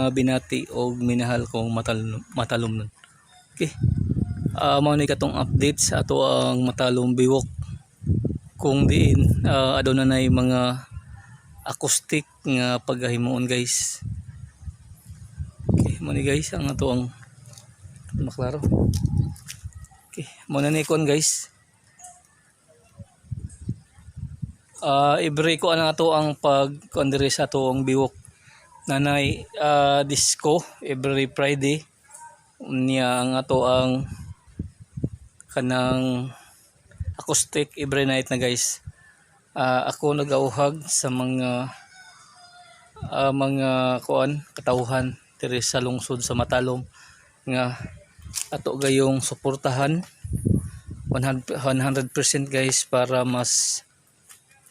Mga binati og minahal kong matalom nun. Okay. Mao ni katong update sa ato ang Matalom Biwok kung diin aduna nay mga acoustic nga paghimuon, guys. Okay, mao ni, guys, ang ato ang maklaro. Okay, mao na ni kon, guys. Every ko ang ato ang pag kuan diri sa ato ang biwok, nanay disco every Friday niya, ang ato ang kanang acoustic every night na, guys. Ako nagauhag sa mga kuan katawhan diri sa lungsod sa Matalom nga ato gayong suportahan 100, 100%, guys, para mas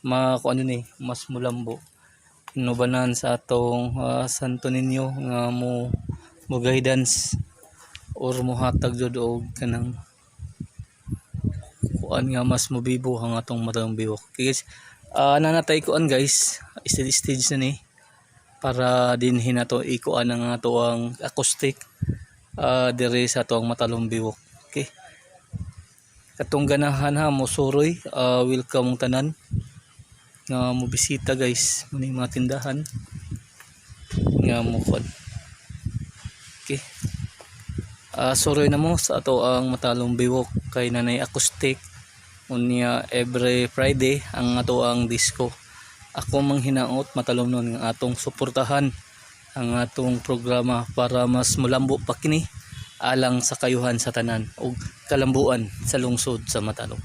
ma kuan ni mas mulambo inubanan sa atong Santo Niño nga mo guidance or mohatag jud og kanang kuan nga mas mobibo ang atong Matalom Biwok. Okay, guys, nanatay kuan, guys, stage stage na ni para dinhi nato ikuan ang ato ang acoustic diri sa ato ang Matalom Biwok. Okay, katong ganahan ha mo suroy, welcome mong tanan nga mo bisita, guys. Muna yung mga tindahan nga mo kuan. Okay, suroy na mo sa ato ang Matalom Biwok kay nanay acoustic unya every Friday ang ato ang disco. Ako mang hinaot, matalom nun, nga atong suportahan ang atong programa para mas mulambo pa kini alang sa kayuhan sa tanan ug kalambuan sa lungsod sa Matalom.